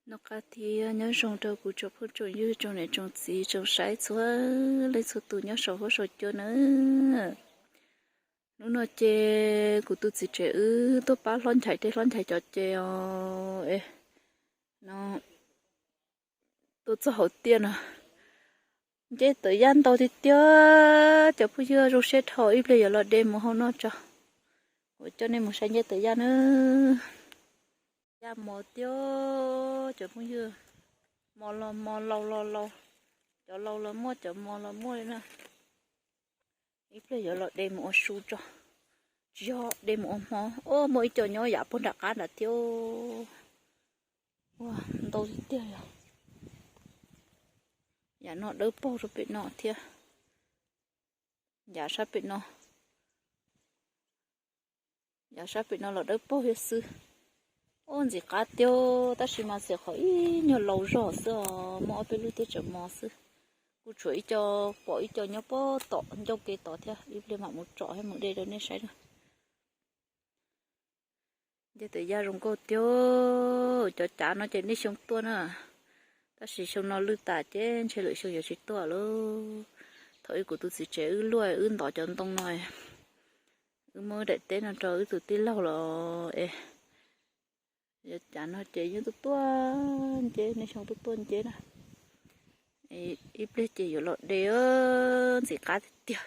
Noj qab thiab nyob zoo rau kuv tsoom phooj tsoom ywg, tsoom niam tsoom txiv, tsoom saib txhua leej txhua tus nyob saum huab saum cua nawb. Hnub no ces kuv tus txiv tsev wb tuaj pab hlob Nchaiv, tej hlob Nchaiv cov ces os, no tuaj txog hauv tiaj no, nceb tawv yaj ntau tiag tiag. Cov phooj ywg, zoo siab dhau, ib pliag yuav los de mus hau noj tso. Kuv coj nej mus saib nceb tawv yaj nawb. Yaj mos tiag, cov phooj ywg, mos los mos, laus los laus, cov laus los muaj, cov mos los muaj li na. Ib pliag yuav los de mus ua su tso, tsis yog de mus ua hmo. Muaj ib co nyob yam puag nram qab nram thiab. Ua ntau tiag tiag yom. Yam no dawb paug rau pem no thiab. Yam sab pem no, yam sab pem no los dawb paug thiab xwb. Ua ntxim qab tiag, tab sis mas xiam qhov ib nyuag laus zog xwb os, muaj ob peb lub thiaj tseem mos xwb. Kuj tshuav ib co, pom ib co nyob puag tom ncauj ke tod thiab, ib pliag mam mus tsom thiab mus de rau nej saib na. Nceb tawv yaj zoo nkauj tiag. Cov cav no ces niaj xyoo tuaj na, tab sis xyoo no lwj tas ces ntshe lwm xyoo yuav tsis tuaj lawm. Thaum ub kuv tus txiv tsev wb luaj wb ntov cov ntoo no, wb muab wb daim teb no rau wb tus tij laug los es, cov cav no ces yeej tuaj tuaj nceb, niaj xyoo tuaj tuaj nceb na. Ib pliag ces yuav los de, ntxim qab tiag tiag.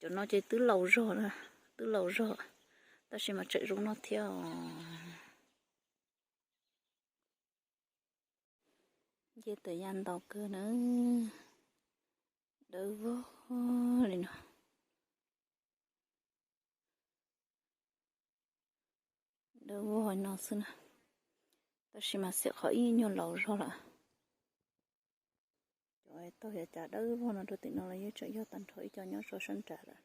Cov no ces twb laus zog na, twb laus zog, tab sis mas tseem zoo noj thiab os. Nceb tawv yaj ntau kawg na, dawb vog li no. Dawb vog no xwb na, tab sis mas xiam qhov ib nyuag laus zog lawm. Cov tau yam cav dawb vog no rau tim no los yeej tseem yog tag nrho ib co nyob sab nrad lawm.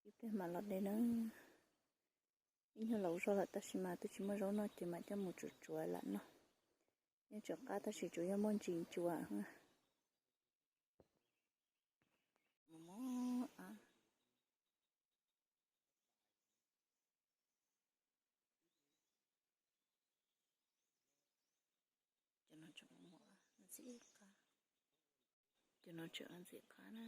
Ib pliag mam los de na. Ib nyuag laus zog lawm tab sis mas twb tsis muaj zaub noj ces mam coj mus tsuav tsuav lam noj. Yeej tseem qab tab sis tsuas yog muaj ntsis ncua. Cov no tseem ntxim qab na.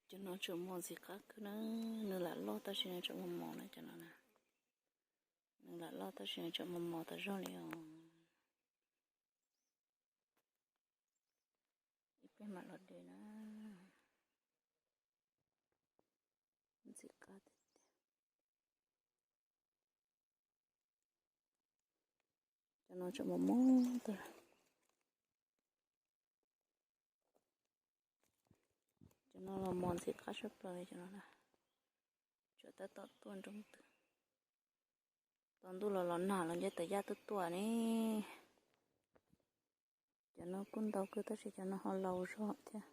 Cov no tseem mos ntxim qab kawg na, nws lam loj tab sis nws tseem mos mos na cov no na. Nws lam loj tab sis nws tseem mos mos tas zog li os. Ib pliag mam los de na. Ntxim qab tiag tiag. Cov no tseem mos mos tas. Cov no los mos ntxim qab sab plaws li cov no na. Tseem tab tom tuaj nroo twg. Tos ntuj los los nag los nceb tawv yaj tuaj tuaj ne. Cov no kuj ntau kawg tab sis cov no ho laus zog thiab.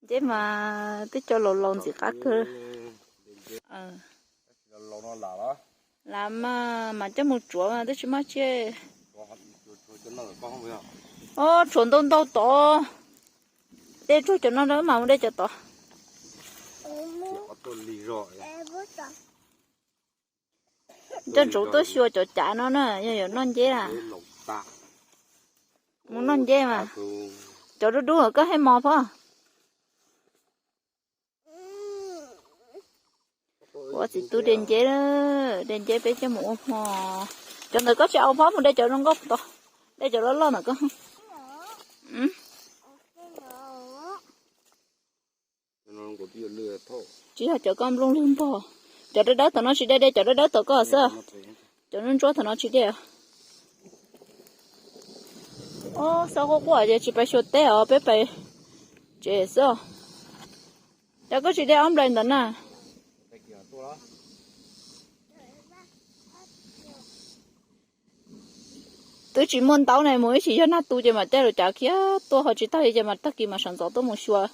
Nceb mas twb cov laus laus ntxim qab kawg. Lam mas mam coj mus tsuav mas twb tsis maj tsiaj. Os, tshuav ntau ntau tod. De tsuag cov no rau mam mus de cov tod. Coj ntsoov tuaj xyuas cov cav no na, yog yuav noj nceb na. Mus noj nceb mas. Cov dub dub koj hej mos pob. Ua txiv tub de nceb, de nceb peb coj mus ua hmo. Cov ntawd koj tsis au pob, mus de cov zoo nkauj tod. De cov loj loj ntawm koj. Tsis yog cov koj nplooj lwg npog. Cov dawb dawb tom no tsis de, de cov dawb dawb tom koj xwb. Cov ntsuab ntsuab tom no tsis de. Os, xob quaj quaj ces tsis pais xyuas teb os, peb pais tsev xwb. Cov koj tsis de ob nplais ntawd na. Twb tsis muaj ntaub ne, mus ib sim yog nag tu ces mam caij lus cav khiav tuaj, ho tsis tag li ces mam tag kis mam sawv ntxov tuaj mus xyuas.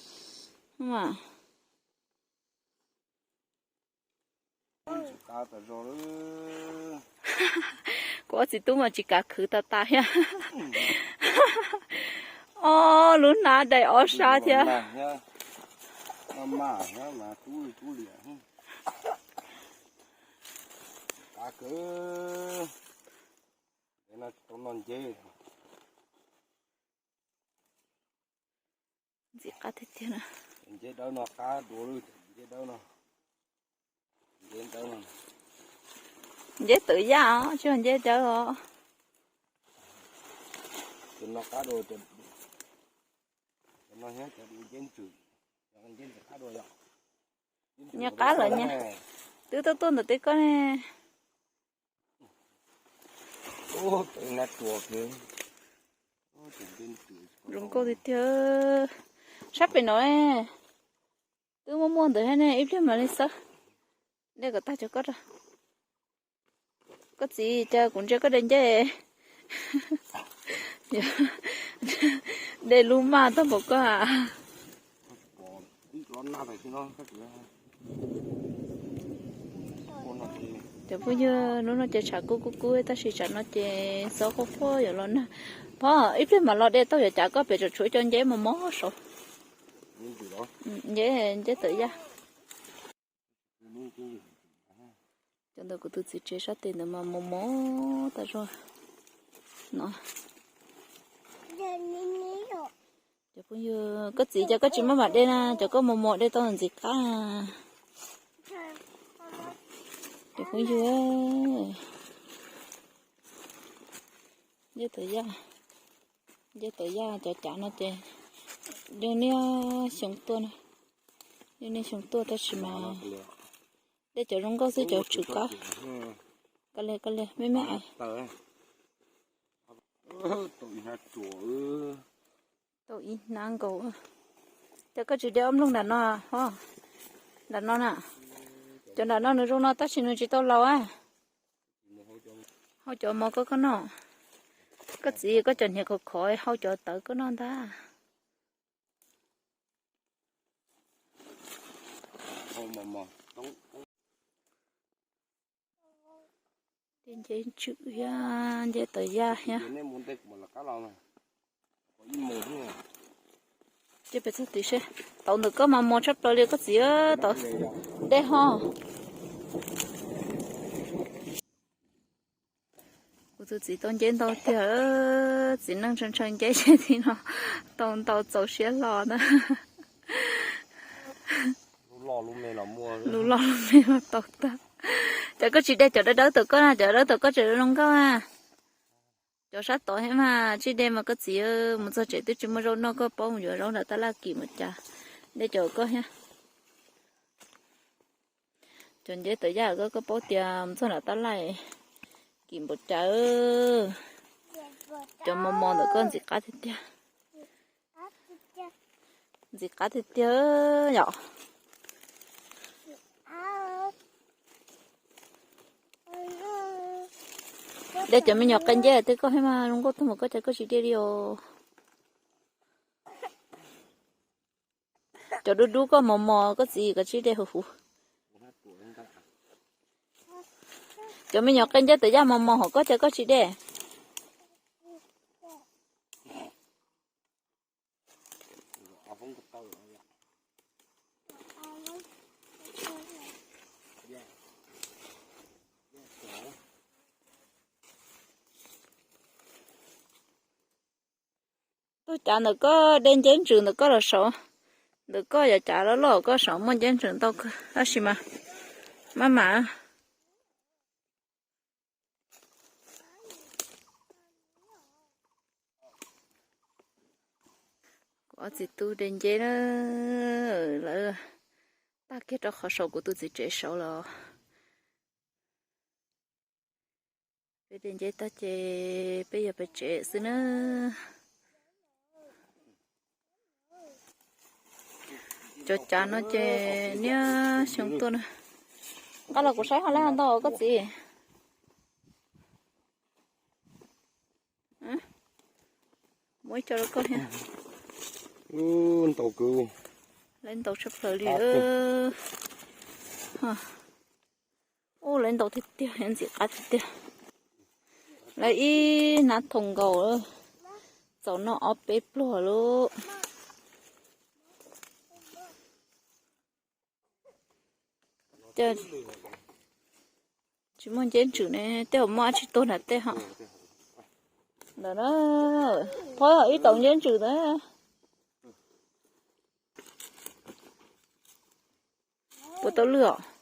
Kuv ob txiv tub mas tsis kav khwv tas tas thiab. Ob lub hnab dai ob sab thiab. Ntxim qab tiag tiag na. Nceb tawv yaj os, tsis yog nceb dawb os. Nyias qab lawm nyias. Twb tuaj tuaj ntawm tej koj ne. Zoo nkauj tiag tiag. Sab pem no twb muaj muaj ntawd thiab ne, ib pliag mam li xawb. Dej kom tag cov koj rau. Koj txiv, cas kuv ntsia koj de nceb, de lub maj tag npaum koj a. Cov phooj ywg, hnub no ces tshav kub kub kub tab sis tsam no ces xob quaj quaj yuav los nag. Phob, ib pliag mam los de tau yuav cas koj pem tseem tshuav cov nceb mos mos saud. Nceb, nceb tawv yaj. Cov ntawm kuv tus txiv tsev sab tes ntawd mas mos mos tas zog no. Cov phooj ywg, koj txiv, cas koj tsis maj mam de na, cov koj mos mos de tau ntxim qab. Cov phooj ywg, nceb tawv yaj, nceb tawv yaj cov cav no ces yog niaj xyoo tuaj na, yog niaj xyoo tuaj tab sis mas de cov zoo nkauj xwb, cov tsw qab. Koj liag, koj liag, me me. Tau ib hnab nkaus. Cas koj tsis de ob nplooj nram no, nram no na. Cov nram no nws zoo no tab sis nws tsis tau laus a. Hau cov mov koj koj noj. Koj txiv, koj cov hniav khov khov hau cov tawv koj noj ntag. Nceb ntswm thiab nceb tawv yaj thiab. Ces peb txog tid seb, tauv ntawm koj mas mos tshaj plaws li koj txiv, tauv dej ho. Kuv tus txiv tau nceb ntau tiag, txiv neej ntshaw ntshaw nceb ces txiv no tau ntau txaus siab hlo na. Lub loj lub me los tau tag. Cov koj tsis de cov dawb dawb tom koj na, cov dawb tom koj tseem zoo nkauj na. Cov sab tod thiab mas tsis de mas koj txiv, mus txog tsev twb tsis muaj zaub noj, koj paub mus yuav zaub nram tab laj kim mus cas. De cov koj thiab. Cov nceb tawv yaj koj, koj paub tias mus txog nram tab laj kim npaum cas. Cov mos mos ntawm koj ntxim qab tiag tiag. Ntxim qab tiag tiag yom. De cov me nyuam qe nceb twb koj thiab mas zoo nkauj tag npaum koj cas koj tsis de li os. Cov dub dub koj mos mos koj txiv koj tsis de huv huv. Cov me nyuam qe nceb tawv yaj mos mos hov koj cas koj tsis de. Tug cav ntawm koj de nceb ntsws ntawm koj los saud, ntawm koj yog cav loj loj koj saud muaj nceb ntsws ntau kawg tab sis mas maj mam. Kuv ob txiv tub de nceb na, lawv tag kiag rau qhov saum kuv tus txiv tsev saud los. Peb de nceb tag ces peb yuav pem tsev xwb na. Cov cav no ces niaj xyoo tuaj na. Nqa los kuv saib ho lab ntau koj txiv. Muab ib co rau koj thiab. Ntau kawg. Lab ntau tshaj plaws li. Ub, lawv ntau tiag tiag, ntxim qab tiag tiag. Lawv ib hnab thoom nkaus, txaus noj ob peb pluag lauj. Tsis muaj nceb ntsws ne, tej zaum muaj dab tsi tuag nram tej ho. Ntawm no, phob ib tau nceb ntsws ntawd. Puas tau lwj os?